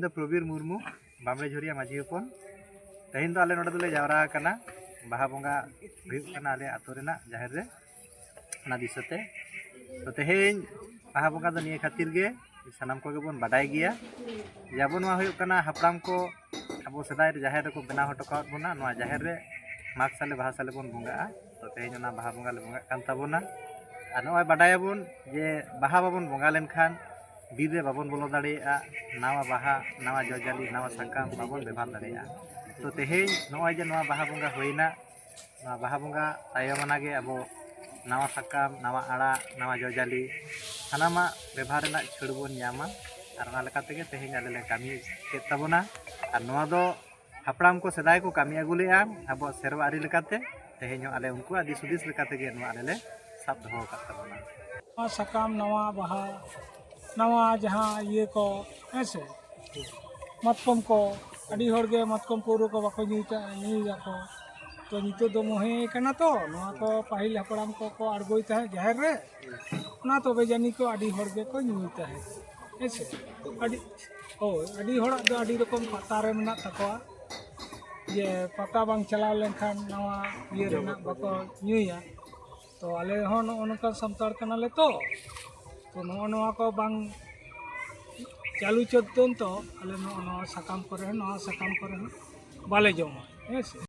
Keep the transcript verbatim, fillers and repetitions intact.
ᱯᱨᱚᱵᱤᱨ ᱢᱩᱨᱢᱩ, ᱵᱟᱢᱲᱮ ᱡᱷᱩᱨᱤᱭᱟ ᱢᱟᱹᱡᱷᱤ ᱦᱚᱯᱚᱱ᱾ ᱛᱮᱦᱮᱧ ᱫᱚ ᱟᱞᱮ ᱱᱚᱰᱮ ᱫᱚᱞᱮ ᱡᱟᱣᱨᱟ ᱟᱠᱟᱱᱟ, ᱵᱟᱦᱟ ᱵᱚᱸᱜᱟ ᱦᱩᱭᱩᱜ ᱠᱟᱱᱟ ᱟᱞᱮ ᱟᱛᱳ ᱨᱮᱱᱟᱜ ᱡᱟᱦᱮᱨ ᱨᱮ, ᱚᱱᱟ ᱫᱤᱥᱟᱹᱛᱮ᱾ ᱛᱚ ᱛᱮᱦᱮᱧ ᱵᱟᱦᱟ ᱵᱚᱸᱜᱟ ᱫᱚ ᱱᱤᱭᱟᱹ ᱠᱷᱟᱹᱛᱤᱨ ᱜᱮ, ᱥᱟᱱᱟᱢ ᱠᱚᱜᱮ ᱵᱚᱱ ᱵᱟᱰᱟᱭ ᱜᱮᱭᱟ ᱡᱮ ᱟᱵᱚ ᱱᱚᱣᱟ ᱦᱩᱭᱩᱜ ᱠᱟᱱᱟ ᱦᱟᱯᱲᱟᱢ ᱠᱚ ᱟᱵᱚ ᱥᱮᱫᱟᱭ ᱨᱮ ᱡᱟᱦᱮᱨ ᱨᱮᱠᱚ ᱵᱮᱱᱟᱣ ᱦᱚᱴᱚ ᱠᱟᱣᱟᱫ ᱵᱚᱱᱟ, ᱱᱚᱣᱟ ᱡᱟᱦᱮᱨ ᱨᱮ ᱢᱟᱜᱽ ᱥᱟᱞᱮ ᱵᱟᱦᱟ ᱥᱟᱞᱮ ᱵᱚᱱ ᱵᱚᱸᱜᱟᱜᱼᱟ᱾ ᱛᱚ ᱛᱮᱦᱮᱧ ᱚᱱᱟ ᱵᱟᱦᱟ ᱵᱚᱸᱜᱟ ᱞᱮ ᱵᱚᱸᱜᱟᱜ ᱠᱟᱱ ᱛᱟᱵᱚᱱᱟ᱾ ᱟᱨ ᱱᱚᱜᱼᱚᱭ ᱵᱟᱰᱟᱭᱟᱵᱚᱱ ᱡᱮ ᱵᱟᱦᱟ ᱵᱟᱵᱚᱱ ᱵᱚᱸᱜᱟ ᱞᱮᱱᱠᱷᱟᱱ ᱵᱤᱨ ᱨᱮ ᱵᱟᱵᱚᱱ ᱵᱚᱞᱚ ᱫᱟᱲᱮᱭᱟᱜᱼᱟ, ᱱᱟᱣᱟ ᱵᱟᱦᱟ, ᱱᱟᱣᱟ ᱡᱚ ᱡᱟᱹᱞᱤ, ᱱᱟᱣᱟ ᱥᱟᱠᱟᱢ ᱵᱟᱵᱚᱱ ᱵᱮᱵᱷᱟᱨ ᱫᱟᱲᱮᱭᱟᱜᱼᱟ᱾ ᱛᱚ ᱛᱮᱦᱮᱧ ᱱᱚᱜᱼᱚᱭ ᱡᱮ ᱱᱚᱣᱟ ᱵᱟᱦᱟ ᱵᱚᱸᱜᱟ ᱦᱩᱭᱱᱟ, ᱱᱚᱣᱟ ᱵᱟᱦᱟ ᱵᱚᱸᱜᱟ ᱛᱟᱭᱚᱢ ᱟᱱᱟᱜ ᱜᱮ ᱟᱵᱚ ᱱᱟᱣᱟ ᱥᱟᱠᱟᱢ, ᱱᱟᱣᱟ ᱟᱲᱟᱜ, ᱱᱟᱣᱟ ᱡᱚ ᱡᱟᱹᱞᱤ ᱥᱟᱱᱟᱢᱟᱜ ᱵᱮᱵᱷᱟᱨ ᱨᱮᱱᱟᱜ ᱪᱷᱟᱹᱲ ᱵᱚᱱ ᱧᱟᱢᱟ᱾ ᱟᱨ ᱚᱱᱟ ᱞᱮᱠᱟ ᱛᱮᱜᱮ ᱛᱮᱦᱮᱧ ᱟᱞᱮ ᱞᱮ ᱠᱟᱹᱢᱤ ᱠᱮᱫ ᱛᱟᱵᱚᱱᱟ᱾ ᱟᱨ ᱱᱚᱣᱟ ᱫᱚ ᱦᱟᱯᱲᱟᱢ ᱠᱚ ᱥᱮᱫᱟᱭ ᱠᱚ ᱠᱟᱹᱢᱤ ᱟᱹᱜᱩ ᱞᱮᱫᱼᱟ, ᱟᱵᱚᱣᱟᱜ ᱥᱮᱨᱣᱟ ᱟᱹᱨᱤ ᱞᱮᱠᱟᱛᱮ᱾ ᱛᱮᱦᱮᱧ ᱦᱚᱸ ᱟᱞᱮ ᱩᱱᱠᱩᱣᱟᱜ ᱫᱤᱥ ᱦᱩᱫᱤᱥ ᱞᱮᱠᱟ ᱛᱮᱜᱮ ᱱᱚᱣᱟ ᱟᱞᱮ ᱞᱮ ᱥᱟᱵ ᱫᱚᱦᱚ ᱟᱠᱟᱫ ᱛᱟᱵᱚᱱᱟ᱾ ᱱᱟᱣᱟ ᱥᱟᱠᱟᱢ, ᱱᱟᱣᱟ ᱵᱟᱦᱟ, ᱱᱟᱣᱟ ᱡᱟᱦᱟᱸ ᱤᱭᱟᱹ ᱠᱚ, ᱦᱮᱸ ᱥᱮ, ᱢᱟᱛᱠᱚᱢ ᱠᱚ, ᱟᱹᱰᱤ ᱦᱚᱲ ᱜᱮ ᱢᱟᱛᱠᱚᱢ ᱯᱟᱹᱣᱨᱟᱹ ᱠᱚ ᱵᱟᱠᱚ ᱧᱩᱭ ᱛᱟᱦᱮᱸᱫ, ᱧᱩᱭ ᱫᱟᱠᱚ᱾ ᱛᱚ ᱱᱤᱛᱚᱜ ᱫᱚ ᱢᱚᱦᱮ ᱠᱟᱱᱟ ᱛᱚ, ᱱᱚᱣᱟ ᱠᱚ ᱯᱟᱹᱦᱤᱞ ᱦᱟᱯᱲᱟᱢ ᱠᱚᱠᱚ ᱟᱬᱜᱚᱭ ᱛᱟᱦᱮᱸᱫ ᱡᱟᱦᱮᱨ ᱨᱮ, ᱚᱱᱟ ᱛᱚᱵᱮ ᱡᱟᱹᱱᱤ ᱠᱚ ᱟᱹᱰᱤ ᱦᱚᱲ ᱜᱮᱠᱚ ᱧᱩᱭ ᱛᱟᱦᱮᱸᱫ, ᱦᱮᱸ ᱥᱮ᱾ ᱟᱹᱰᱤ, ᱦᱳᱭ, ᱟᱹᱰᱤ ᱦᱚᱲᱟᱜ ᱫᱚ ᱟᱹᱰᱤ ᱨᱚᱠᱚᱢ ᱯᱟᱛᱟ ᱨᱮ ᱢᱮᱱᱟᱜ ᱛᱟᱠᱚᱣᱟ, ᱡᱮ ᱯᱟᱛᱟ ᱵᱟᱝ ᱪᱟᱞᱟᱣ ᱞᱮᱱᱠᱷᱟᱱ ᱱᱟᱣᱟ ᱤᱭᱟᱹ ᱨᱮᱱᱟᱜ ᱵᱟᱠᱚ ᱧᱩᱭᱟ᱾ ᱛᱚ ᱟᱞᱮ ᱦᱚᱸ ᱱᱚᱜᱼᱚ ᱱᱚᱝᱠᱟᱱ ᱥᱟᱱᱛᱟᱲ ᱠᱟᱱᱟᱞᱮ ᱛᱚ, ᱛᱚ ᱱᱚᱜᱼᱚ ᱱᱚᱣᱟ ᱠᱚ ᱵᱟᱝ ᱪᱟᱹᱞᱩ ᱪᱚᱞᱛᱚᱱ ᱛᱚ ᱟᱞᱮ ᱱᱚᱜᱼᱚ ᱱᱚᱣᱟ ᱥᱟᱠᱟᱢ ᱠᱚᱨᱮ ᱦᱚᱸ, ᱱᱚᱣᱟ ᱥᱟᱠᱟᱢ ᱠᱚᱨᱮ ᱦᱚᱸ ᱵᱟᱞᱮ ᱡᱚᱢᱟ, ᱦᱮᱸ ᱥᱮ᱾